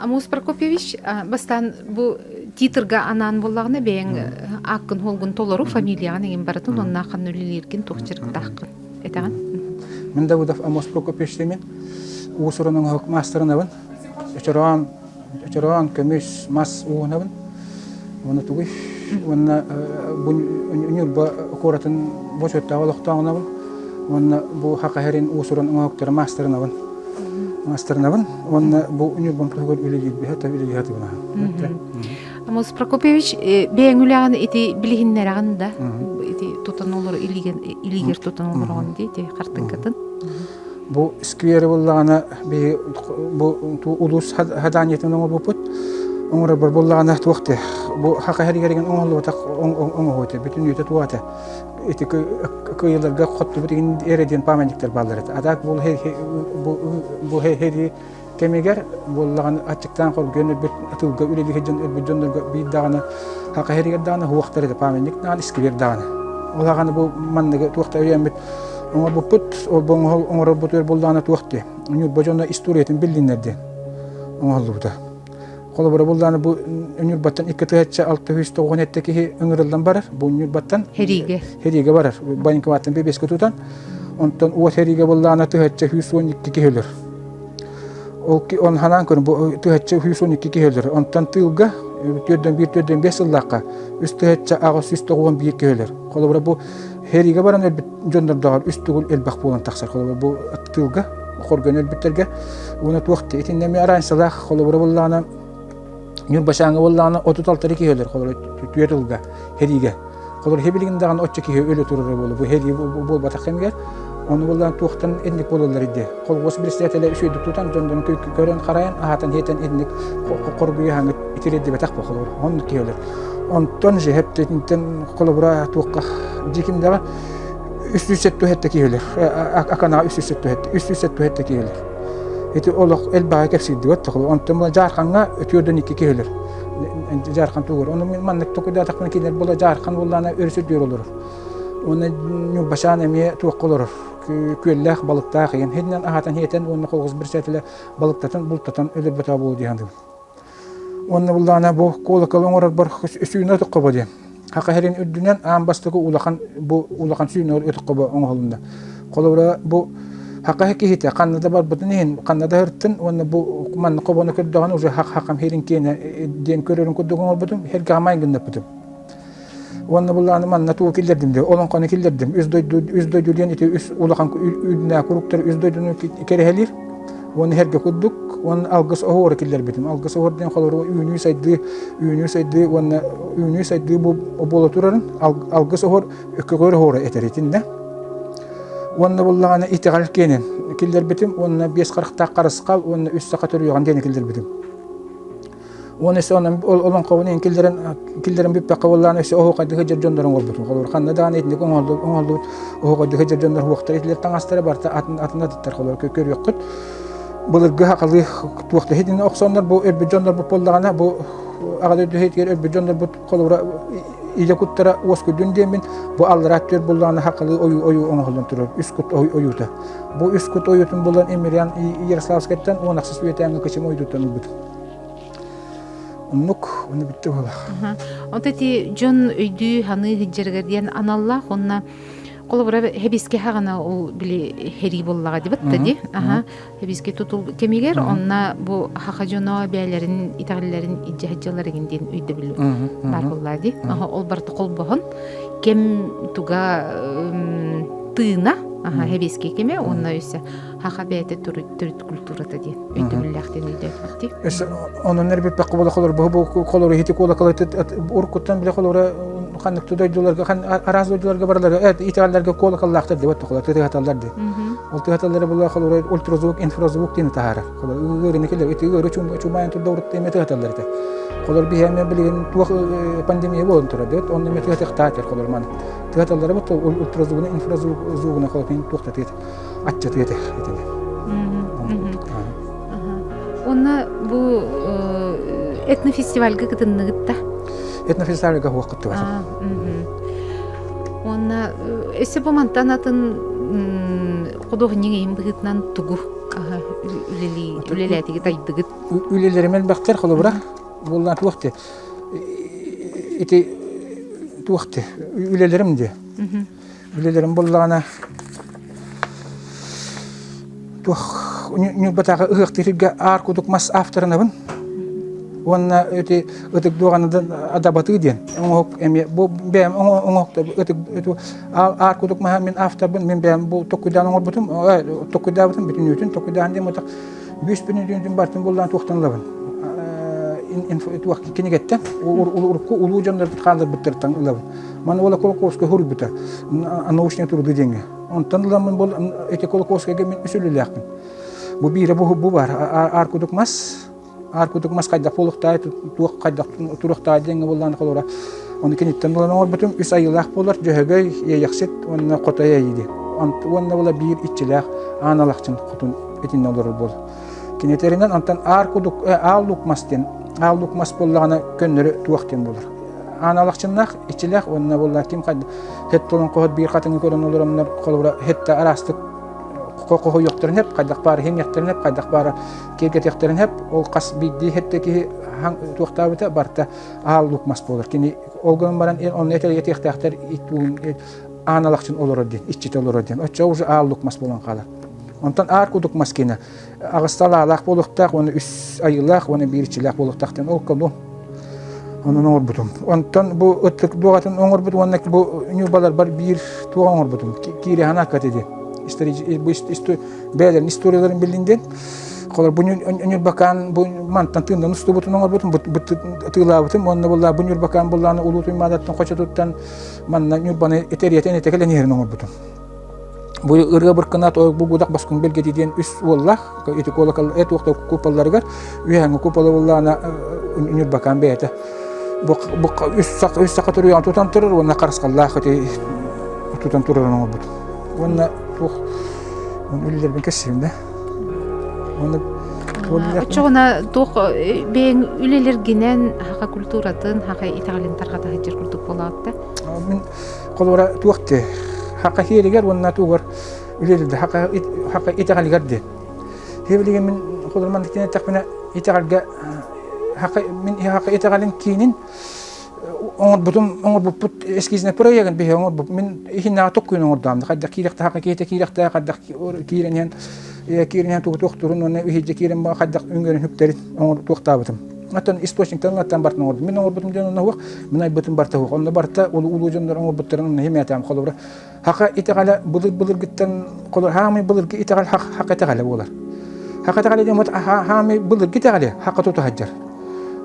Амос Прокопьевич, бастаан бу титрга анаан буоллаҕына бэйэҥ ааккын хуолгун толору фамилияҕын эҥин барытын онна ханна үлэлииргин туох дьарыктааххын этэҕин? Мин Давыдов Амос Прокопьевич диэмин уус-уран оҥоһук маастарынабын. Чороон, чороон, көмүс, мас ууһунабын. Уонна тугуй? Уонна бу Ньурба куоратын бочуоттаах олохтооҕунабын. Уонна бу Хаха сирин уус-уран оҥоһуктара маастарынабын. Маастарынабын. Уонна бу Ньурбам туһугар үлэлиирбиһэ, та үлэлии сатыыбын. Амос Прокопьевич, бэйэҥ үлэҕин ити билиһиннэрэҕин да, ити тутан олор илиигэр тутан олороҕун дии, ити хартыҥкатын. Бу сквери буллаҕына биһи бу улуус хадаанньатын оҥорбуппут. Оҥорорбор буллаҕына туох диэ бу хака хэригэригин оҥоһуллубатах оҥоһуота бүтүн үйэтэ туох этэ ити кыйыларга хоттубут игин эрэ диэн памятниктар бааллар этэ. А так бу бу хери кэмигэр буоллаҕына аччыктаан хоргуйан өлбүт тылга үлэлии сылдьан өлбүт дьоннорго биир даҕаны хака хэригэр даҕаны уохтар этэ памятник даҕаны сквер даҕаны. Ол аҕаны бу манныгы туох да өйөөммүт Оҥорбуппут, ол оҥорорбутугар буоллаҕына туох диэ, Ньурба дьоно историятын биллиннэр диэн оҥоһуллубута. Холобура буоллаҕына бу Ньурбаттан 2697 киһи ыҥырыллан барар. Бу Ньурбаттан Хэриигэ. Хэриигэ барар. Военкоматтан бэбиэскэ тутан. Онтон уот хэриигэ буоллаҕына 1112 киһи өлөр. Ол он ханаан көрүн бу 1112 киһи өлөр. Онтон тыылга 4-1 4-5 сыллаахха 3891 киһи өлөр. Холобура бу Хэриигэ баран өлбүт дьоннордооҕор үс тугул элбэх буолан тахсар. Холобура бу тыылга хоргон өлбүттэргэ уонна туох итиннэ эмиэ араансалаах холобура буоллаҕына Ньурбачааҥҥа буоллаҕына 36 киһи өлөр холобура түөрт ылга хэриигэ. Холобура хибилигин даҕаны оччо киһи өлө турара буолуо. Бу хэрии буолбатах кэмигэр ону буоллаан туохтан инник буолаллар дии. Холхуос председателэ үчүгэйдик тутан дьондорун көрөн харайан аһатан хиэтэн инник хоргуйаһаҥыт итириэрдибэтэх бу холобура оннук киһи өлөр. Онтон же хэптэтинтэн холобура туохха дьикимдэҕэ 377 киһи өлөр. Аканаҕа 377 377 киһи өлөр. Ити олох элбэҕи кэпсиирдибэт Онтон була Дьаархаҥҥа өтүөрдөн икки киһи өлөр. Дьаархан тугур. Ону маннык токуйдаатахпына кинилэр була Дьаархан буоллаана өрүс үрдүгэр олорор. Уонна Ньурбачаан эмиэ туохха олорор. Күөллээх, балыктаах иһин. Хитинэн аһатан хиэтэн уонна колхоз председателэ балыктатын, бултатан өлөрбөтө буолуо дии саныыбын. Уонна буллаҕына бу куолакалы оҥорорбор сүүнэ өтөххөбө диэн. Хаха сирин үрдүнэн аан бастакы улахан бу улахан сүүнэ өтөххөбө оҥоһулунна. Холобура бу хака киһитэ ханна да барбытын иһин ханна да һыртын уонна бу манна хобону көрдөҕүнэ уже хак хакам хирин киэнэ диэн көрөрүн курдук оҥорбутум эргэҕэ майгыннаппытым. Уонна буллааны манна тугу киллэрдим диye, олоҥхону киллэрдим. Үс дойду, үс дойду диэн ити үс улахан үүннээх куруктар үс дойдуну кэрэһэлиир. Уонна эргэ курдук, уонна алгыс оһуора киллэрбитим. Алгыс оһуор диэн холобура үүнүү сайдыы, үүнүү сайдыы уонна үүнүү сайдыы бу буола турарын алгыс оһуор өккөгөр оһуора этэр итиннэ. Уонна буллаҕына итэҕэл киэнин киллэрбитим уонна биэс харахтаах харысхал уонна үс саха төрүөҕүн диэни киллэрбитим. Уон өссө онон олоҥхобун иһин киллэрэн киллэрэн бүппэккэ буоллаҕына өссө оһуохайдыы сылдьар дьоннорун оҥорбутум. Холобур, ханна даҕаны итинник оҥоһуллубут оһуохайдыы сылдьар дьоннор уохтар итилэр таҥастара барыта атын атын атыттар холобур көрүөххүт. Былыргы сахалыы туох да иһитинэ охсоннор бу өлбүт дьоннорбут буоллаҕына бу аҕа дойду иһитигэр өлбүт дьоннорбут холобура илэ куттара уоскуйдун диэммин бу аллараа түөр буоллаҕына сахалыы ойуу ойуу оҥоһуллан турар үс кут ойуута. Бу үс кут ойуутун булан Емельян Ярославскайтан уон ахсыс үйэтээҥҥи кычым ойуутуттан ылбытым. Оннук, ону бүттэ буолах. Онто ити дьон өйдүү ханыы сылдьарыгар диэн аналлаах уонна холобура хэбискэ хаҕана ол били хэрии буоллаҕа дибит да ди аха хэбискэ тутул кэмигэр онна бу хаха дьоно бээлэрин итэҕэллэрин илдьэ сылдьаллар игин диэн өйдөбүл баар буоллаа ди ол барыта холбоһон кэм туга тыына аха хэбискэ кэмэ уонна өссө хаха бэйэтэ төрүт культурата диэн өйдөбүллээхтэн өйдөөтүбүт Өссө онон эрбиппэккэ буола холор бу холор иһити куолакалы уруккуттан биле холоро ханнык дойдуларга араас дойдуларга бараларга итэҕэллэргэ куолакаллаахтар диэбэт холор тыһаталлар ди ол тыһаталлары була холор ультразвук инфразвук диэни таһаарар холор ыарыны киллэр ити ыары чумайан турда урут эме тыһаталлар этэ холор биһиэмэ билигин туох пандемия буолан турар диэт онно эме тыһатыахтаатыр холор маны тыһаталлара бу ультразвугуна инфразвугуна холор туох да аччатыа этэ итини. Уонна бу этнофестивальга кытынныгыт да? Этнофестивальга хуох кыттыбатым. Уонна өссө бу мантан атын худуоһунньук иһин быһыытынан тугу үлэлээтигит айдыгыт? Үлэлэрим элбэхтэр холобура буоллаан туох те ити туох те үлэлэрим де үлэлэрим буоллаҕына туох Ньурбатааҕы ыһыахтыырга аар кудук мас авторынабын уонна ити ытык дуоҕаны адабатыы диэн оҥоһук эмиэ бу бэйэм оҥоһукта ытык аар кудук маһа мин авторбын мин бэйэм бу токкуйдаан оҥорбутум токкуйдаабытым бүтүннүүтүн токкуйдаан диэн ытык бүүс бүтүннүүтүн бартын буллаан туохтан ылабын туох кинигэттэн урукку улуу дьоннорбут хаалларбыттарыттан ылабын маны уола Кулаковскай суруйбута научные труды диэҥҥэ онтон ыламмын бу эти Кулаковскайга мин үс үлэлээхпин бу биирэ бу бу бар аар кудук мас аар кудук мас хайдах буолуохтаай туох хайдах туруохтаай диэҥҥэ буоллаан холура ону киниттэн ылан оҥорбутум үс айыылаах буолар дьөһөгөй иэйэхсит уонна хотой айыы диэн уонна була биир иччилээх аан алахчын хотун итиннэ олорор буолар кини этэринэн онтон аар кудук аал лук мас диэн аал лук мас буоллаҕына көннөрү туох диэн буолар аан алахчыннаах иччилээх уонна буолла ким хайда хет толон биир хатыҥы көрөн олоромнор холобура хетте араастык хоһуйуохтарын хеп хайдах баара хиҥиэхтэрин хеп хайдах баара киэргэтиэхтэрин хеп ол хас биирдии хетте киһи туохтаабыта барта аал лук мас буолар кини ол гынан баран онно этиэхтээхтэр аан алахчын олорор диэн иччитэ олорор диэн оччо уже аал лук мас буолан хаалар онтон аар кудук мас киэнэ аҕыста алаалаах буолуохтаах уонна үс айыылаах уонна биир иччилээх буолуохтаах диэн ол кылу онон оҥорбутум. Онтон бу ытык дуоҕатын оҥорбут уонна бу ньурбаларбар биир туох оҥорбутум. Киириһан аккаты диэн. Бэйэлэрин историяларын биллин диэн. Холор бу Ньурбакаан бу мантан тыындан устубутун оҥорбутум, тыылаабытым. Уонна булла бу Ньурбакаан буллааны Улуу Туймаадаттан хочотуттан манна Ньурбаны этэриэтэн этекелен иһэрин оҥорбутум. Бу ырыа быркына бу гудах баскун бэлгети диэн үс уоллаах ити колокол эт уохта куполларыгар үһэҥҥэ купола буоллаҕына Ньурбакаан бэйэтэ бу үс саха үс саха туруйаҕын тутан турар уонна харысхаллаах ити тутан турарын оҥорбут уонна туох үлэлэрбин кэссим да уонна Оччоҕуна туох бэйэҥ үлэлэргинэн хаха культуратын, хаха итэҕэлин тарҕата сылдьар курдук буолаатта? Мин холобура туох ти хака хиэригэр уонна тугар үлэлиир хака хака итэҕэлигэр диэн. Билигин мин холобура маннык эттэхпинэ итэҕэлгэ хака мин хака итэҕэлин киинин оҥорбутум оҥорбуппут эскизнай проегын биһи оҥорбут мин иһиннэҕэ токкуйун оҥордоом хайдах киирэхтэ хака киһитэ киирэхтэ хайдах киирэн иһэн киирэн иһэн тугу туохтуурун уонна иһирдьэ киирэн хайдах үҥэрин үктэрин оҥор туохтаабытым Оттон источниктан аттан бартын оҥордум. Мин оҥорбутум дьон онно суох, мин айбытым барта суох. Онно барта улуу дьоннор оҥорбуттарын онно химиятаам холобура. Хака итэҕэлэ былыр-былыргыттан холобура хаамый былыргы итэҕэл хака итэҕэлэ буолар. Хака итэҕэлэ диэн хаамый былыргы итэҕэли хака тута сылдьар.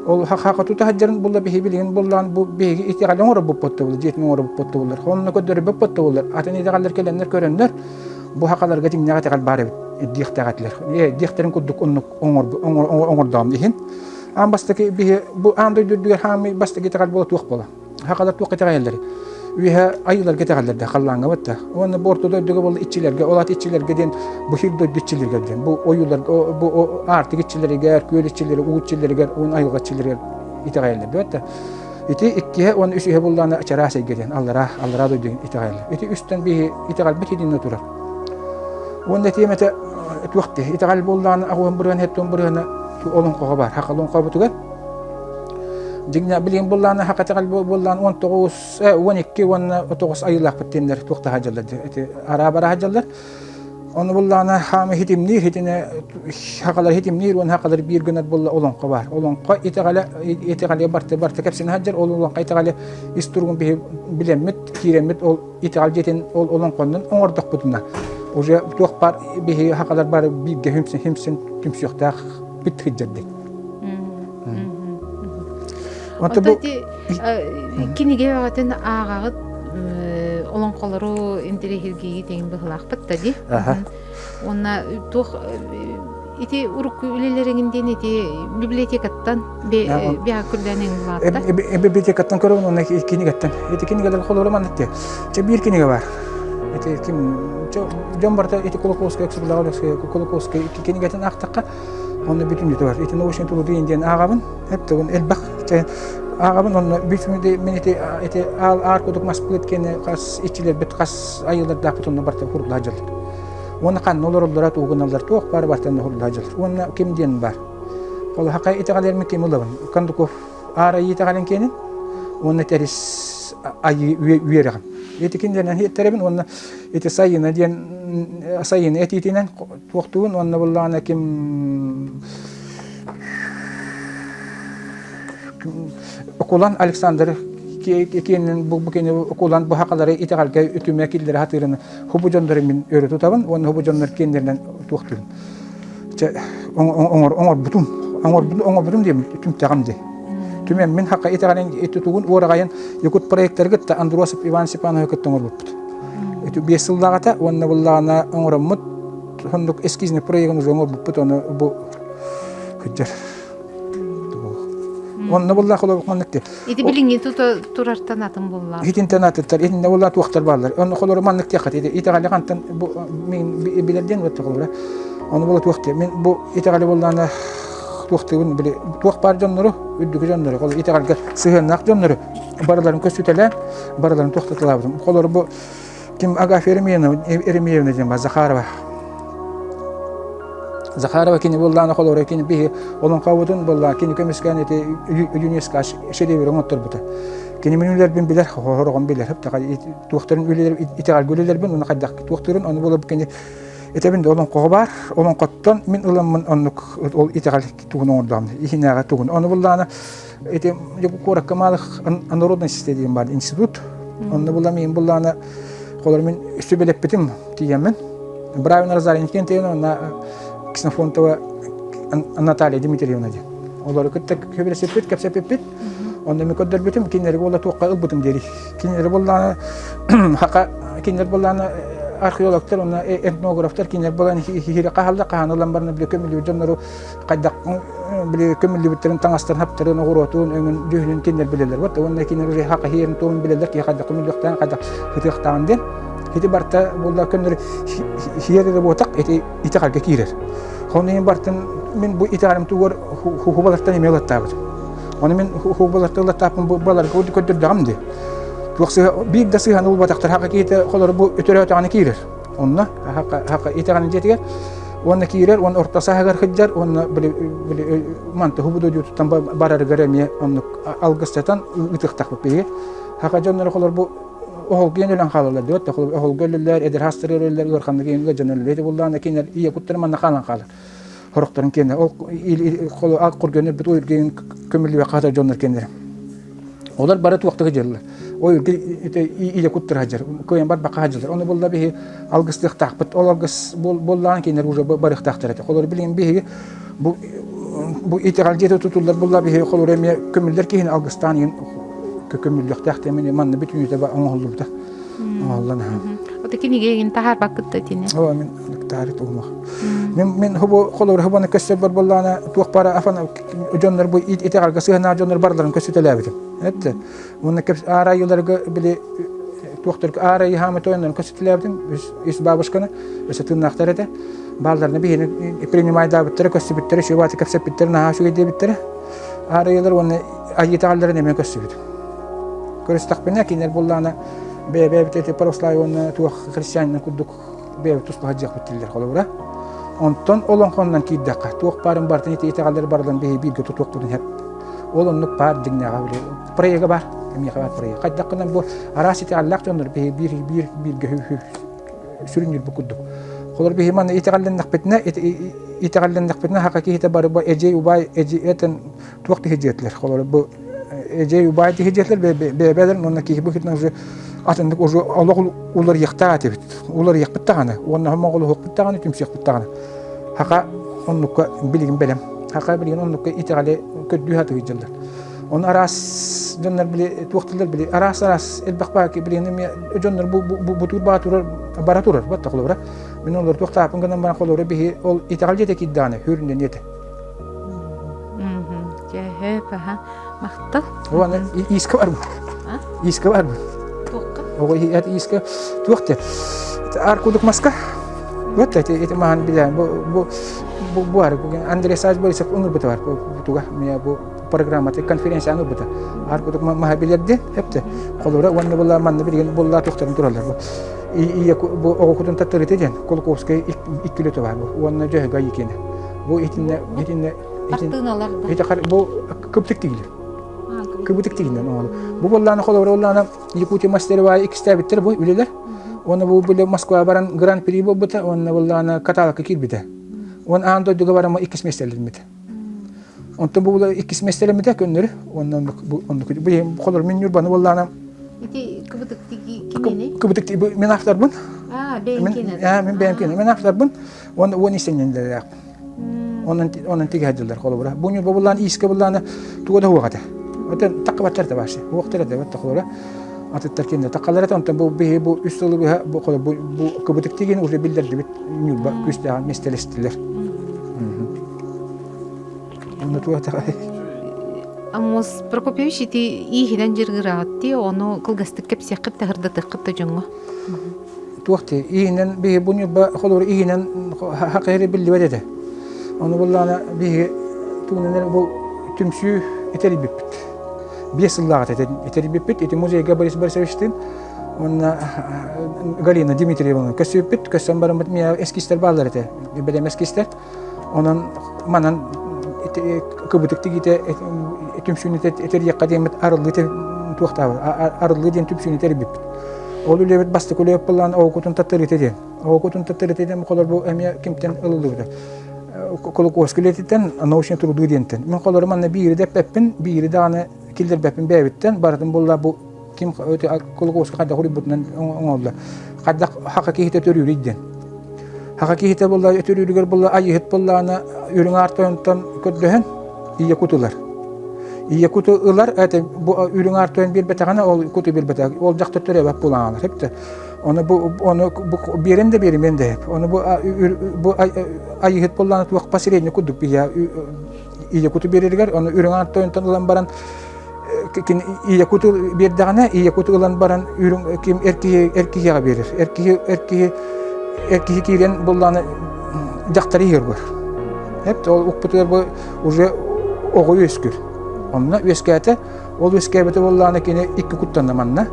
Ол хака тута сылдьарын булла биһи билигин буллаан бу биһиги итэҕэли оҥорбуппут буолар, дьиэтин оҥорбуппут буолар. Онно көрдөрбөппүт буолар. Атын итэҕэллэр кэлэннэр көрөннөр бу хакаларга дьиҥнээх итэҕэл баар эбит диэхтээх этилэр. Диэхтэрин курдук оннук оҥордоҕум иһин. Аан бастакы биһи бу аан дойду үрдүгэр хаамый бастакы итэҕэл буола туох буола. Хакалар туох итэҕэйэллэр. Үөһэ айыыларга итэҕэллэр халлааҥҥа бытта. Уонна бу орто дойдуга буолла иччилэргэ, ол ат иччилэргэ диэн бу сир дойду иччилэригэр диэн. Бу ойууларга, бу аартык иччилэригэр, күөл иччилэригэр, уу иччилэригэр, уон айылҕа иччилэригэр итэҕэйэллэр бөттө. Ити иккиһэ уонна үсүһэ буллаана чараас эйгэ диэн аллараа, аллараа дойду итэҕэйэллэр. Ити үстэн биһи итэҕэлбит итиннэ турар. Уонна этиэм этэ туох дии итэҕэл буоллаҕына аҕуһун бырыһан хеттон бырыһана олоҥхоҕо бар хака олоҥхобутугар дьиҥнэ билигин буоллаҕына хака итэҕэл буоллаҕына 19 12 уонна 9 айыылаахпыт диэннэр туохтаһа дьаллар ити араа бараһа дьаллар ону буоллаҕына хаама хитимниир хитинэ хакалар хитимниир уонна хакалар биир гынар буолла олоҥхо бар олоҥхо итэҕэлэ итэҕэлэ барта барта кэпсэнэ сылдьар ол олоҥхо итэҕэлэ ис туругун билэммит киирэммит ол итэҕэл дьиэтин ол олоҥхоннон оҥордохпутуна уже туох баар биһиги хакалар бары бииргэ хүмсүн химсин түмсүөхтээх бит сылдьардык. Онто бу кинигэ бөҕөтүн ааҕаҕыт олоҥхолору интэриэһиргиигит эҥин быһылаахпыт да дии. Уонна туох ити урукку үлэлэриҥин диэн ити библиотекаттан биһа көрдөөн эҥин булаатта. Библиотекаттан көрөбүн уонна кинигэттэн. Ити кинигэлэр холобура маннык диэ. Чэ биир кинигэ бар. Ити ким дьон барыта ити Кулаковскай Кулаковскай кинигэтин аахтахха онно бүтүннүүтэ бар. Ити научный труды диэн ааҕабын. Эп тылын элбэх. Ааҕабын онно бүт мин ити ити аал аар кудук маспыт кини хас иччилэрбит хас айыылардаахпыт онно барыта хурулла дьаллар. Уонна ханна олороллоро тугуналлар туох баар барытын хурулла дьаллар. Уонна ким диэн бар. Ол хакай итэҕэлэрмин ким ылабын? Кондуков аар айыы итэҕэлин киэнин уонна тэрис айыы үөрэҕин. Ити кинилэринэн иһиттэрэбин уонна ити сайына диэн сайына этиитинэн туохтугун уонна буллаҕына ким Окулан Александр киэнин бу кини окулан бу хакалары итэҕэлгэ үтүмэ киллэрэ хатыырын хубу дьоннору мин өрө тутабын уонна хубу дьоннор киэннэринэн туохтуурун чэ оҥорбутум оҥорбутум диэм түмтэҕим дии түмэн мин хака итэҕэлин тутугун уораҕайын якут проекттары кытта Андросов Иван Степановы кытта оҥорбуппут ити 5 сыллааҕыта уонна буллаҕына оҥороммут соннук эскизный проегын уже оҥорбуппут ону бу кыдьар Онно булла холобук маннык ти. Ити билиҥҥи тута турартан атын булла. Итинтэн атыттар, итиннэ булла туохтар бааллар. Онно холору маннык тиэххат ити итэҕэли хантан бу мин билэр диэн вот холобура. Ону була туох ти. Мин бу итэҕэли буллаана туохтыыбын били туох баар дьоннору, үрдүкү дьоннору, ол итэҕэлгэ сыһыаннаах дьоннору барыларын көстүтэлээн, барыларын туохтаталаабытым. Холору бу Ким Агафья Еремеевна, Еремеевна диэн бар, Захарова. Захарова кини буоллаана холоро кини биһи олоҥхобутун буоллаа кини көмүскээн ити ЮНЕСКО шедевр оҥотторбута. Кини мин үлэрбин билэр, хороҕон билэр, туохтарын үлэлэр итэҕэлгэ үлэлэрбин уонна хайдах туохтуурун ону буолар кини этэбин да олоҥхоҕо баар, олоҥхоттон мин ыламмын оннук ол итэҕэл тугун оҥордоҕум, иһинээҕи тугун. Ону буллаана Ити куоракка малых народный диэн бар институт. Онно була мин буллаана холор мин сүбэлэппитим тиийэммин. Бравин Розалин тиэн онна Ксенофонтова Наталья Дмитриевна диэн. Олору кытта көбүлэсиппит, кэпсэппиппит. Онно мен көрдөрбүтүм, кинилэри буолла туохха ылбытым диэри. Кинилэри буоллаана хака кинилэр буоллаана археологтар уонна этнографтар кинилэр буолан хиһири хаһалла хаһан ылан баран били көмүлү дьоннору хайдах били көмүллүбүттэрин таҥастарын хаптарын оҕуруотун өҥүн дьүһүнүн кинилэр билэллэр вот уонна кинилэр уже хакаһиэрин туомун билэллэр киһи хайдах көмүллүөхтээн хайдах ытыахтаан диэн ити барта буолла көннөрү хиэр эрэ буотах ити итэҕэлгэ киирэр хону бартын мин бу итэҕэлим тугар хубалартан эмиэ ылаттаабыт ону мин хубалартан ылаттааппын баларга көрдөрдөҕүм ди туох сыһа биир да сыһаны булбатахтар хака киһитэ холору бу өтөрөөтөҕүнэ киирэр Онно итэҕэлин дьиэтигэр уонна киирэр уонна орто сааһыгар сылдьар уонна били били мантыһы бу дойдутуттан барарыгар эмиэ оннук алгыстатан ыытыахтаахпыт биһиги. Хака дьонноро холор бу оһолгуйан өлөн хаалаллар диэт оһолго өлөллөр, эдэр хастар өлөллөр, ыарханнык иҥгэ дьон өлөллөр буллаана кинилэр ийэ куттара манна хаалан хаалар. Хорохторун киэнэ ол ал кургөнөр бит уйургин көмүллүбэ хата дьоннор киэннэр. Олар бары туохтага дьыллар. Ой илэ куттара дьар. Кыайан барбакка хаджылар. Оны булла биһи алгыстыахтаахпыт. Ол алгыс буоллаан кинилэр уже барыахтаахтар этэ. Холор билигин биһиги бу бу итэҕэл дьиэтэ тутуллар булла биһиги холор эмиэ көмүллэр киһини алгыстаан иһин көмүллүөхтээх диэн манна бүтүнүүтэ оҥоһуллубута. Оҥоһуллан аһа. Ото кинигэ таһаарбаккыт да итини. Оо мин таһаары туһумах. Мин мин хобу холор хобону көссөр бар боллаана туох бара афан дьоннор бу итэҕэлгэ сыһыаннаах дьоннор барыларын көссүтэлээбитим. Этте. Уонна аарайыларга били туохтарга аарайы хаамы тойоннорун көссүтэлээбитим. Үс бабушканы өссө тыыннаахтар этэ. Баалларына биһини принимайдаабыттара, көссүбүттэрэ, үчүгэй кэпсэппиттэрэ, наһаа үчүгэй диэбиттэрэ. Аарайылар уонна айыы итэҕэллэрин эмиэ көссүбүтүм. Көрүстэхпинэ кинилэр буоллаҕына бэйэ-бэйэбит эти православие уонна туох христианин курдук бэйэбит туспа сылдьыахпыт дииллэр холобура. Онтон олоҥхоннон киирдэххэ туох баарын барытын ити итэҕэллэр барыларын биһи бииргэ тутуохпутун сөп. Ол оннук баар дьиҥнээҕэ били проега баар, эмиэхэ баар проект. Хайдаххынан бу араас итэҕэллээх дьоннор биһи биир биир бииргэ сүрүннүүрбүт курдук. Холор биһи манна итэҕэллэннэхпитинэ итэҕэллэннэхпитинэ хака киһитэ бары бу эдьиэй убай эдьиэй этэн туох киһи диэтилэр. Холор бу эдьиэй убай киһи диэтилэр бэйэбэлэрин уонна киһи быһыытынан уже атыннык уже олох уларыйыахтаах этибит. Уларыйыахпыт даҕаны уонна моҕолуһуохпут даҕаны түмсүөхпүт даҕаны. Хака оннукка билигин бэлэм. Хака билигин оннукка итэҕэли көрдүү сатыыр дьыллар. Оны араас дьоннор били туохтулар били араас араас элбэх баа билигин эмиэ дьоннор бу бутуур баа турар бара турар батта холобура. Мин олор туохтаапын гынан баран холобура биһи ол итэҕэл дьиэтэ киирдэҕинэ хүрүнэн этэ. Дьэ, паха. Махтал. Уонна иискэ барбыт. Иискэ барбыт. Туохха? Оҕо эт иискэ туох те. Ар кудук маска. Вот эти эти махан билэн бу бу бу бу ар Андрей Сач Борисов ыңырбыты бар бу туга мен бу программата конференцияны ылбыта. Аар кудук маһа билэрди, эпте. Холура уонна була манна билигин булла тухтарын тураллар бу. Ийэ бу оҕо кутун таттарыты диэн Кулаковскай иккилөтө бар бу. Уонна дьөһөгө иккиэнэ. Бу итиннэ итиннэ Хартыыналар да. Ити бу кыптык тигилер. Кыбытык тигинен оҥолу. Бу боллааны холобура боллаана Якутия мастеровая иккистээбиттэр бу үлэлэр. Уонна бу били Москва баран гран-при буолбута, уонна боллаана каталогка киирбитэ. Уон аан дойдуга баран иккис миэстэлэммитэ. Онтон бу була иккис миэстэлэммитэ көннөрү. Уонна оннук бу холор мин Ньурбаны боллаана Ити кыбытык тиги кимини? Кыбытык мин авторбын. Аа, бэйэм кине. Мин бэйэм кине. Мин авторбын. Уонна уон истэнньэннэрээхпин. Онон онон тигэһдилэр холобура. Бу ньурба буллаан иискэ буллаана туга да хуох этэ. Отон таккыбаттар да башы. Хуохтар этэ бат холобура. Атыттар кинде таккалар этэ онтон бу биһи бу үс сылы быһа бу холобура бу бу кыбытык тигин уже биллэрдибит ньурба күстээҕин миэстэлэстилэр. Онно туох Амос Прокопьевич ити ииһинэн дьыргыраҕыт ону кылгастык кэпсиэххит да ырдатыаххыт да дьоҥҥо. Туох дии, иһинэн биһи бу Ньурба холобур иһинэн хакыһыры биллибэт этэ. Ону буллаана биһи тугунан бу түмсүү этэрийбиппит. 5 сыллааҕыта этэрийбиппит. Ити музейга Борис Борисовичтыын уонна Галина Дмитриевна көссүппүт. Көссөн бараммыт миэ эскизтэр бааллар этэ. Бэлэм эскизтэр. Онон манан кыбытык тигиитэ түмсүүнү этэрийэххэ диэммит арыллыы туохтаабыт арыллыы диэн түмсүүнү тэрийбиппит. Ол үлэбит бастакы үлэбит буоллаан оҕокутун таттарыыта диэн. Оҕокутун таттарыыта диэн холор бу эмиэ кимтэн ылыллыбыта. Колокольский үлэтиттэн научный труды диэнтэн. Мин холору манна биири да эппэппин, биири даҕаны киллэрбэппин бэйэбиттэн, барытын буолла бу ким Кулаковскай хайдах уруйбутунан оҥоһуллар. Хайдах хака киһитэ төрүүрүй диэн. Хака киһитэ буолла төрүүрүгэр буолла айыһыт буоллаҕына үрүҥ аар тойонтон көрдөһөн ийэ куту ылар. Ийэ куту ылар, это бу үрүҥ аар тойон биэрбэтэҕинэ ол куту биэрбэтэх, ол дьахтар төрөөбөт буолан хаалар. Эптэ. Ону бу ону бу биэрэн да биэримиэн да эп. Ону бу бу айыһыт буоллаҕына туох посредник курдук ийэ ийэ куту биэрэригэр ону үрүҥ аар тойонтон ылан баран кини ийэ куту биэрдэҕинэ ийэ куту ылан баран үрүҥ ким эр киһи эр киһиэхэ биэрэр эр киһи эр киһи эр киһи киирэн буллааны дьахтары иһэр бар эп ол укпутугар бу уже оҕо үөскүр онно үөскээтэ ол үөскээбитэ буоллаҕына кини икки куттанна манна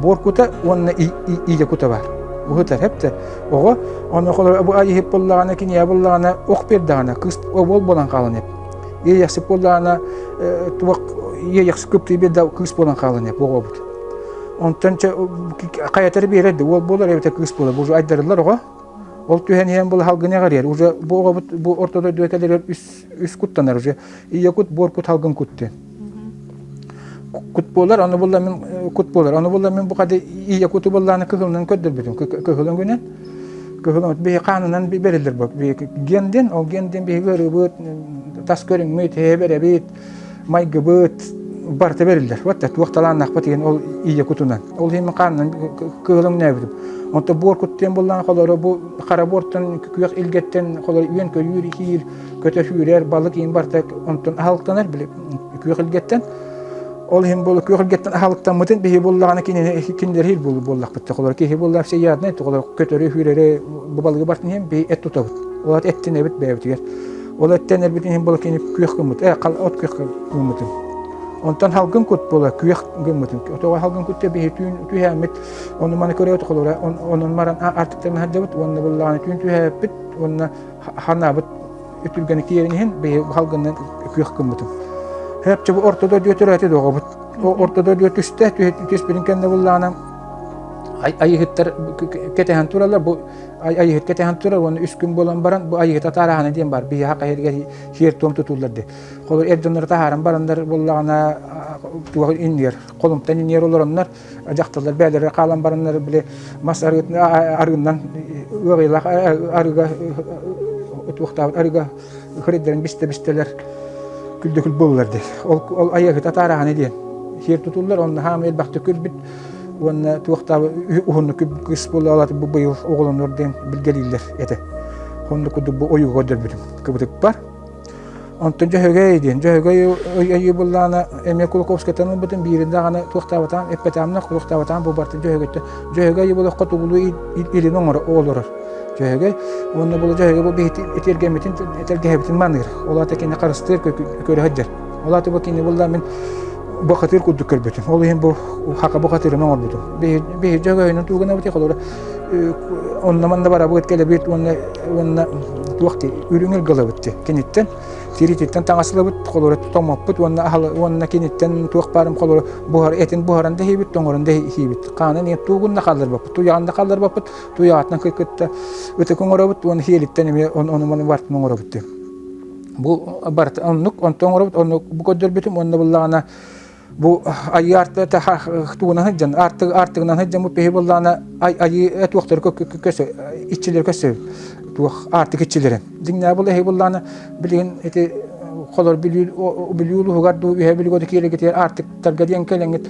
буор кута уонна ийэ кута бар уһутар эптэ оҕо ону холор бу айыһып буоллаҕына киниэ буоллаҕына ох биэрдэҕинэ кыыс уол буолан хаалан эп Иэйэхсит буоллаҕына туох иэйэхсит кыптыы биэрдэ кыыс буолан хаалан оҕобут. Онтон хайатары биэрэр да уол буолар эбэтэр кыыс буолар. Бу уже айдарыллар оҕо. Ол түһэн иһэн бұл халгын эҕэрийэр. Уже бу оҕобут бу орто дойдуга кэлэригэр үс үс куттанар уже. Ийэ кут, буор кут, халгын кут диэн. Кут буолар, аны булла мин кут буолар. Аны булла мин бу хады ийэ куту буллааны кыһылынан көрдөрбүтүм. Кыһылын күнэн Кыһыл биһи хаанынан бэриллэр бу. Ген диэн, ол ген диэн биһиги ырыыбыт, тас көрүҥмүт, эбэрэбит, майгыбыт барыта бэриллэр. Вот туох талааннаахпыт диэн ол ийэ кутунан. Ол иһин хаанынан кыһыл өҥнөөбүтүм. Онтон буор кут диэн буллаан холоро бу хара буортан күөх илгэттэн холоро үөн көйүүр иһиир, көтөр сүүрэр, балык иин барыта онтон аһылыктанар били күөх илгэттэн. Ол иһин буолла күөх илгэттэн аһылыктаммытын биһи буоллаҕына кинини кинилэр иһил буоллахпыт тоҕолор киһи буолла всеядный тоҕолор көтөрү хүүрэри бу балыгы бартын иһин биһи эт тутабыт. Ол эттин эбит бэйэбитигэр. Ол эттен эрбитин иһин буола кини күөх гыммыт э от күөх гыммытын. Онтон халгын кут буола күөх гыммытын. Отоҕо халгын кут биһи түүн түһээммит ону маны көрөбүт холура онон маран артыктарын хаддабыт уонна буллаҕына түүн түһээппит уонна ханаабыт үтүргэни киэрин иһин биһи халгыннан күөх гыммытым. Хэпчэ бу ортодо дүө төрөөтү доҕобут. Ортодо дүө түстэ, түспүтүн кэннэ буллаҕына айыһыттар кэтэһэн тураллар. Бу айыһыт кэтэһэн турар уонна үс күн буолан баран бу айыһыт атаараһана диэн бар. Биһи хаһыргар сиэр-туом тутуллар ди. Холор эр дьоннору таһааран бараннар буллаҕына туох иннигэр холумтан иннигэр олороннор дьахталлар бээлэрэ хаалан бараннар били мас арыынан ыаҕыйлаах арыга туохтаабыт арыга хырыйдарын бистэ-бистэлэр күлдүкүл буоллар диэн. Ол ол айыһыта таараһаны диэн сиэр тутуллар онно хаама элбэхтик күлбүт уонна туохтаабы уһуннук кыс буолла бу быйыл оҕолонор диэн билгэлииллэр этэ. Оннук курдук бу ойууга көрдөрбүтүм кыбытыкпар. Онтон Дьөһөгөй диэн. Дьөһөгөй өйүү буллаҕына эмиэ Кулаковскайтан ылбытым биирин даҕаны туохтаабатаҕым, эппэтэҕим туохтаабатаҕым бу барытын Дьөһөгөйтөн. Дьөһөгөй болоххо тугулуу илин оҥоро олорор. Дьөһөгөй уонна бу Дьөһөгөй бу биһи этиргэммитин этэргэһэбитин маныыр. Ол аата кини харыстыыр көрө сылдьар. Ол аата бу кини булла мин бухатыыр курдук көрбүтүм. Ол иһин бу хака бухатыырын оҥорбутум. Биһи дьөгөйүнэн туугунабыт холобура онно манна барабыт кэлэбит уонна уонна туох дии үрүҥ ылгылабыт дии киниттэн тирититтэн таҥаслабыт холобура тоҥмоппут уонна уонна киниттэн туох баарым холобура буһар этин буһаран да иһиибит тоҥорон да иһиибит хаанын иһин туугун да хаалларбаппыт туйаҕын да хаалларбаппыт туйаҕатынан кытта ытык оҥоробут уонна хиэлиттэн эмиэ ону маны бартын оҥоробут дии Бу барыта оннук, онтон оҥоробут, оннук бу көрдөрбүтүм уонна буллаҕына бу айыы аарты тугунан сылдьан, аартык аартыгынан сылдьан бу пиһи буллаҕына айыы туохтары көсө иччилэри көсө туох аартык иччилэрин. Дьиҥнээх бұл эһи буллаҕына билигин ити холор Бүлүү Бүлүү улууһугар дуу үһэ Бүлүүгэ киирэгитигэр аартыктарга диэн кэлэҥҥит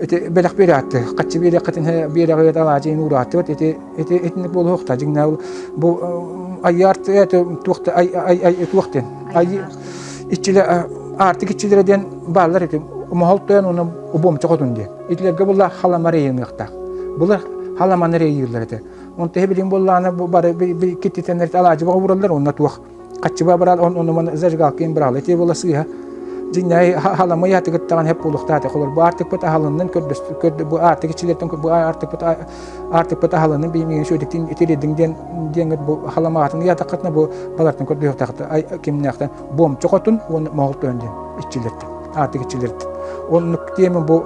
ити бэлэх биэрээтти хаччы биэриэххитин биэрэҕит алаадьыйын уурааттыбыт ити Ити итинник буолуохта дьиҥнээх бу айыарт это туохта ай ай ай туох диэн ай иччилэ аартык иччилэрэ диэн бааллар ити моһол тойон уонна убуомча хотун диэн итилэргэ була халамар эйиныахтаах былыр халаманы эйииллэр этэ онто билин буоллаана бу бары киттитеннэр алаадьыба уураллар уонна туох Хаччыба бараал он онуман зажигалкин быраал ити була сыыһа дьиҥнээй халамай атыгыттаҕан хеп буолуохтаах холор бу аартыкпыт аһалыннын көрдөс көрдө бу аартык иччилэртэн бу аартыкпыт аартыкпыт аһалыннын биимигин сүөдүктин итиридиҥ диэн диэҥҥит бу халамаҕатын ыйаатаххытына бу балартан көрдөһүөхтаахта ай кимнээхтэн буомча хотун уонна моһол тойон диэн иччилэртэн аартык иччилэртэн оннук диэмин бу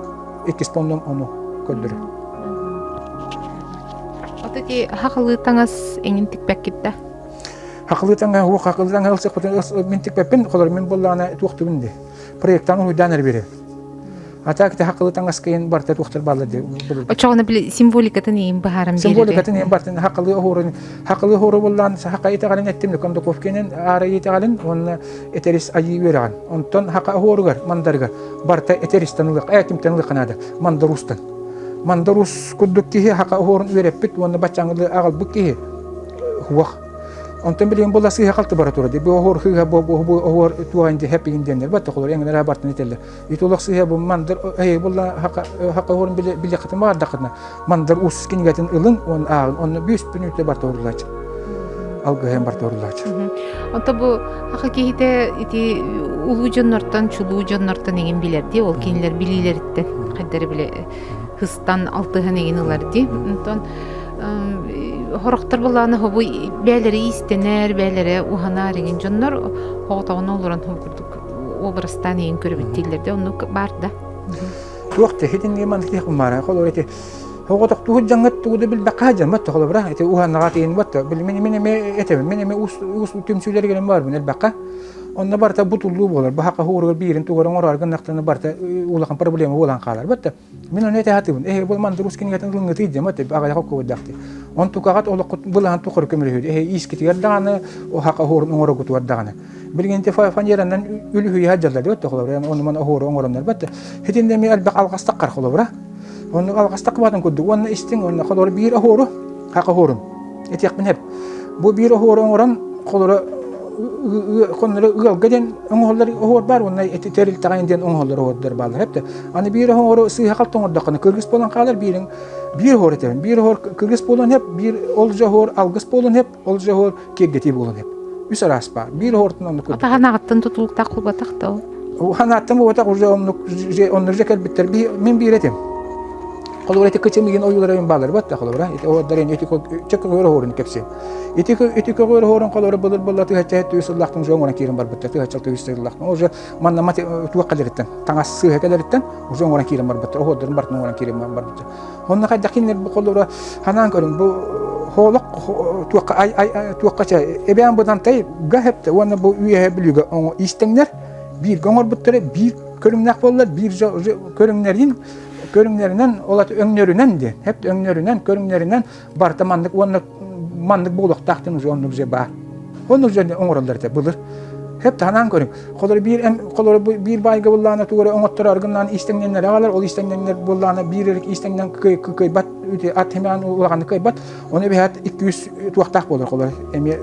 иккис поннум ону көрдөрөр Ото ити хахылыы таҥас эҥин тикпэккит да? Хахылыы таҥа уох хахылыы таҥа ылсыахпытын мин тикпэппин холор мин буоллаҕына туохтубун дии проектаан уһуйдаан эрэ биэрэбин а так ити хахылыы таҥас кыйын барыта туохтар бааллар дии Очоҕуна били символикатын иин быһааран биэрэр символикатын иин бартын хахылыы оһуорун хахылыы оһуору буоллаан хака итэҕэлин эттим Кондуковкинен аара итэҕэлин уонна этерис айыы үөрэҕин онтон хака оһуоругар мандарыгар барыта этеристен ылыах э кимтэн ылыахха наада мандарустан мандарус курдук киһи хака оһуорун үөрэппит уонна баччаҥылыы аҕалбыт киһи Уох. Онтон билигин була сыыһа халты бара турар. Бу оһуор хыыһа бу бу оһуор туоһан дии хэппигин диэннэр бат холор эҥинэрэ бартын этэллэр. Ити олох сыыһа бу мандар эһи булла хака хака оһуорун биле билиэххитин баҕардаххытына мандар ус кинигэтин ылын уон ааҕын онно бүүс мүнүүтэ барта уруулааччы. Алгыһын барта уруулааччы. Онто бу хака киһитэ ити улуу дьоннортон чулуу дьоннортон эҥин билэр дии ол кинилэр билиилэриттэн хайдары биле хыстан алтыһан эҥин ылар дии. Онтон Хорохтор былаана хобу бээлэри иистэнэр, бээлэрэ уһанаар иҥин дьоннор хоҕотоҕуна олорон хом курдук образтаан иҥин көрөбүт дииллэр да оннук баар да. Туох да хитин маннык тиэх бумаара холор ити хоҕотохтууһут дьаҥҥыт тугу да билбэккэ дьаммат холобура ити уһанаҕа тиин батта мин мин эме этебин мин эме уус уус түмсүүлэригэр барбын элбэххэ онно барыта бутуллуу буолар бу хака хуоругар биирин тугар оҥороор гыннахтана барыта улахан проблема буолан хаалар батта Мин ону этэ сатыыбын. Эһи бұл мандрус кинигэтин ылыҥҥытый диэм аты аҕыйах оккубайдаахтыы. Он тукаҕат олоххут былаһан тухары көмөлөһүө. Эһи иискитигэр даҕаны, хака оһуорун оҥороргутугар даҕаны. Билигин фанеранан үлүһүйэ сылдьаллар диэбит холобура. Ону маны оһуору оҥороннор бат. Хитиннэ эмиэ элбэх алҕастаххар холобура. Оннук алҕастах баатын курдук. Уонна истиҥ уонна холобура биир оһуору, хака оһуорун. Этиэхпин сөп. Бу биир оһуору оҥорон холоро хоннору ыалга диэн оҥоһуллар оһуор баар уонна эти тэрилтэҕэ диэн оҥоһуллар оһуордар бааллар эптэ аны биир оһуору сыыһа халты оҥордоххуна кыргыс буолан хаалар биириҥ биир оһуор этэбин биир оһуор кыргыс буолуон сөп биир ол же оһуор алгыс буолуон сөп ол же оһуор киэргэтии буолуон сөп үс араас баар биир оһуортан оннук курдук ханаҕыттан тутулуктаах буолбатах да ол ханааттан буолбатах уже оннук оннук же кэлбиттэр мин биир этим Холобура ити кычымыгын ойуулара юм баалар батта холобура ити оһуордарын ити чөккөгөр оһуорун кэпсиэм. Ити ити көҕөр оһуорун холобура былыр былла тыһачча түс сыллаахтан уже оҥорон киирэн барбыттар тыһачча түс сыллаахтан уже манна мати туох кэлэриттэн таҥас сыыһа кэлэриттэн уже оҥорон киирэн барбыттар оһуордарын бартын оҥорон киирэн барбыттар. Онно хайдах кинилэр бу холобура ханаан көрүҥ бу хоолок туохха ай ай туохха чэ эбээн бытантай га хепте уонна бу үөһэ бүлүүгэ иистэҥнэр бииргэ оҥорбуттара биир көрүҥнээх буоллар биир көрүҥнэрин көрүҥнэринэн ол аты өҥнөрүнэн диэн хэп өҥнөрүнэн көрүҥнэринэн барыта маннык уонна маннык буолуохтаах диэн уже оннук же баар оннук же оҥороллор этэ былыр хэп таһанаан көрүҥ холоро биир холоро биир баайга буллаана тугу эрэ оҥотторо аргыннаан иистэҥнэннэр аҕалар ол иистэҥнэннэр буоллаана биир эрик иистэҥнэн кыайбат ат химээн улаханнык кыайбат ону эбэһээт икки үс туохтаах буолар холор эмиэ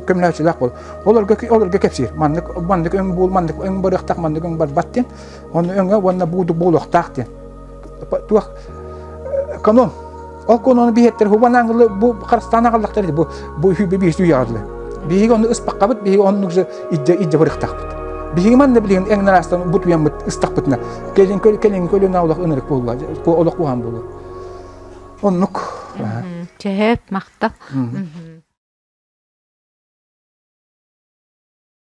көмөлөөччүлээх буолар олорго олорго кэпсиир маннык маннык өҥ буол маннык өҥ барыахтаах маннык өҥ барбат диэн Онно өҥө уонна буудук буолуохтаах диэн. Туох канон. Ол канону биһиэттэр хубан ангылы бу харыстаан аҕаллахтар бу бу үһү биһиги үйэҕэ Биһиги ону ыспаккабыт, биһиги оннук же идде идде барыахтаахпыт. Биһиги манна билигин эҥин араастан бутуйаммыт ыстахпытына кэлин кэлин көлүнэ олох ынырык буолла олох куһаҕан буолуо. Оннук. Чэһэп махтал.